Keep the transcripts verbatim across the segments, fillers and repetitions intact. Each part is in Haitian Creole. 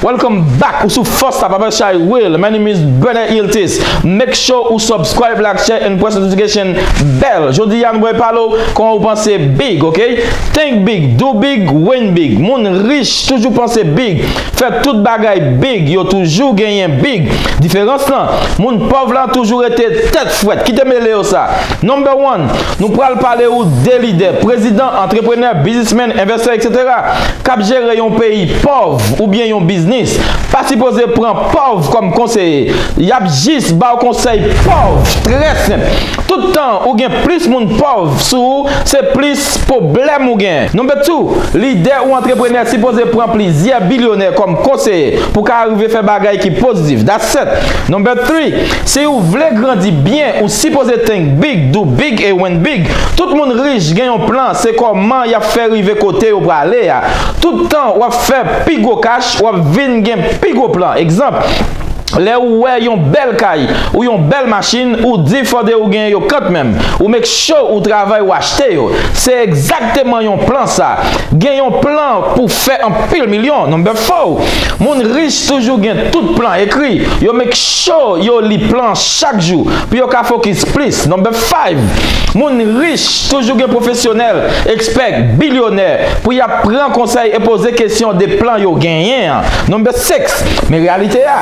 Welcome back, ou sou Fòs la, Papa Chay Will. My name is Bernard Iltis. Make sure ou subscribe, like, share and press notification bell. Jodi a nou pral pale w kòman ou panse big, ok? Think big, do big, win big. Moun rich toujou panse big, fè tout bagay big, yo toujou genyen big. Diferans lan, moun pòv la toujou rete tèt frèt. Kite mele yo sa. Number one, nou pral pale ou de lidè, prezidan, antreprenè, biznismenn, envestè, et cetera, k ap jere yon peyi pòv oubyen yon biznis pa sipoze pran pòv kòm konseye. Y ap jis ba w konsèy pòv, trè senp. Tout tan ou gen plis moun pòv sou ou, se plis pwoblèm ou gen. Number two, lidè ou antreprenè sipoze pran plizyè bilyonè kòm konseye pou ka rive fè bagay ki pozitif. That's it. Number three, si ou vle grandi byen, ou sipoze think big, do big e win big. Tout moun rich gen yon plan, se kòman y ap fè rive kote yo prale a. Tout tan w ap fè pi gwo kach, w ap vin gen pi gwo plan. Egzanp, lè ou wè yon bèl kay ou yon bèl machin, ou di fòde ou gen yo kantmenm. Ou make sure ou travay, ou achte yo. Se egzakteman yon plan sa. Gen yon plan pou fè anpil milyon. Number four, moun rich toujou gen tout plan ekri. Yo make sure yo li plan chak jou pou yo ka fokis plis. Number five, moun rich toujou gen pwofesyonèl, ekspè, bilyonè pou y ap pran konsèy e poze kesyon de plan yo genyen an. Number six, men reyalite a,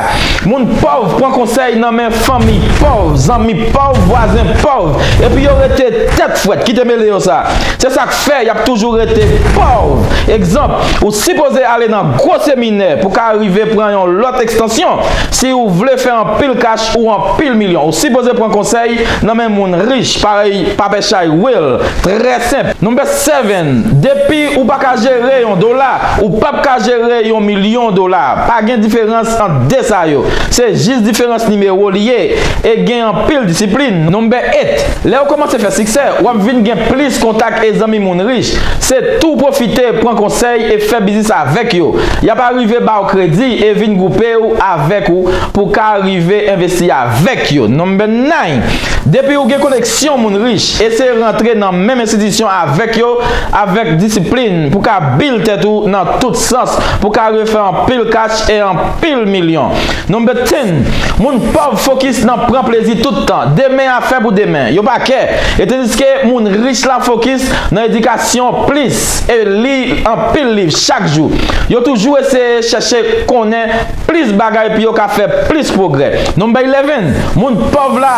moun pòv pran konsèy nan men fanmi pòv, zanmi pòv, vwazen pòv, epi yo rete tèt frèt. Kite mele yo sa. Se sa k fè y ap toujou rete pòv. Egzanp, ou sipoze ale nan gwo seminè pou ka rive pran yon lòt ekstansyon. Si ou vle fè anpil kach ou anpil milyon, ou sipoze pran konsèy nan men moun rich, parèy Papa Chay Will. Trè senp. Number seven, depi ou pa ka jere yon dola, ou p ap ka jere yon milyon dola. Pa gen diferans ant de sa yo. Se jis diferans nimewo li ye e gen anpil disiplin. Number eight, lè w kòmanse fè siksè, w ap vin gen plis kontak e zanmi moun rich. Se tou pwofite pran konsèy e fè biznis avèk yo. Y ap arive ba w kredi e vin gwoupe w avèk ou pou ka rive envesti avèk yo. Number nine, depi ou gen koneksyon moun rich, eseye rantre nan menm enstitisyon avèk yo, avèk disiplin pou ka build tèt ou nan tout sans, pou ka rive fè anpil kach e anpil milyon. Number ten, moun pòv fokis nan pran plezi tout tan. Demen afè pou demen. Yo pa kè. E tandiske moun rich la fokis nan edikasyon plis e li anpil liv chak jou. Yo toujou eseye chèche konnen plis bagay pou yo ka fè plis pwogrè. Number eleven, moun pòv la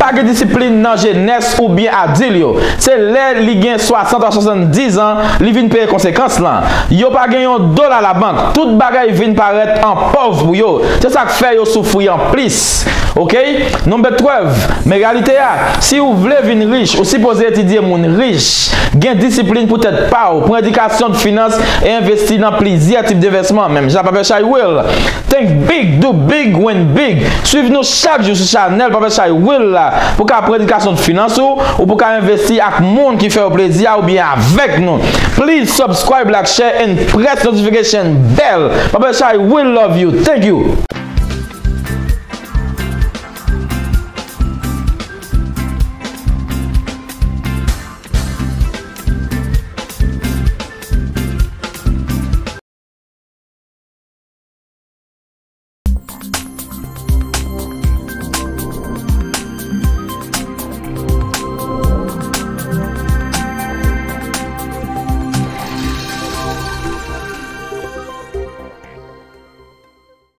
pa gen disiplin nan jenès oubyen adil yo. Se lè li gen swasant a swasanndiz an, li vin peye konsekans lan. Yo pa gen yon dola labank. Tout bagay vin parèt an pòv pou yo. Se sa k fè yo soufri anplis. Ok? Number twelve, men reyalite a, si ou vle vin rich, ou sipoze etidye moun rich, gen disiplin pou tèt pa w, pran edikasyon de finans e envesti nan plizyè tip denvèsman, menm jan Papa Chay Will. Think big, do big, win big. Swiv nou chak jou sou chanèl Papa Chay Will la pou ka pran edikasyon de finans ou, ou pou ka envesti ak moun ki fè yo plezi a oubyen avèk nou. Please subscribe, like, share and press notification bell. Papa Chay Will love you. Thank you.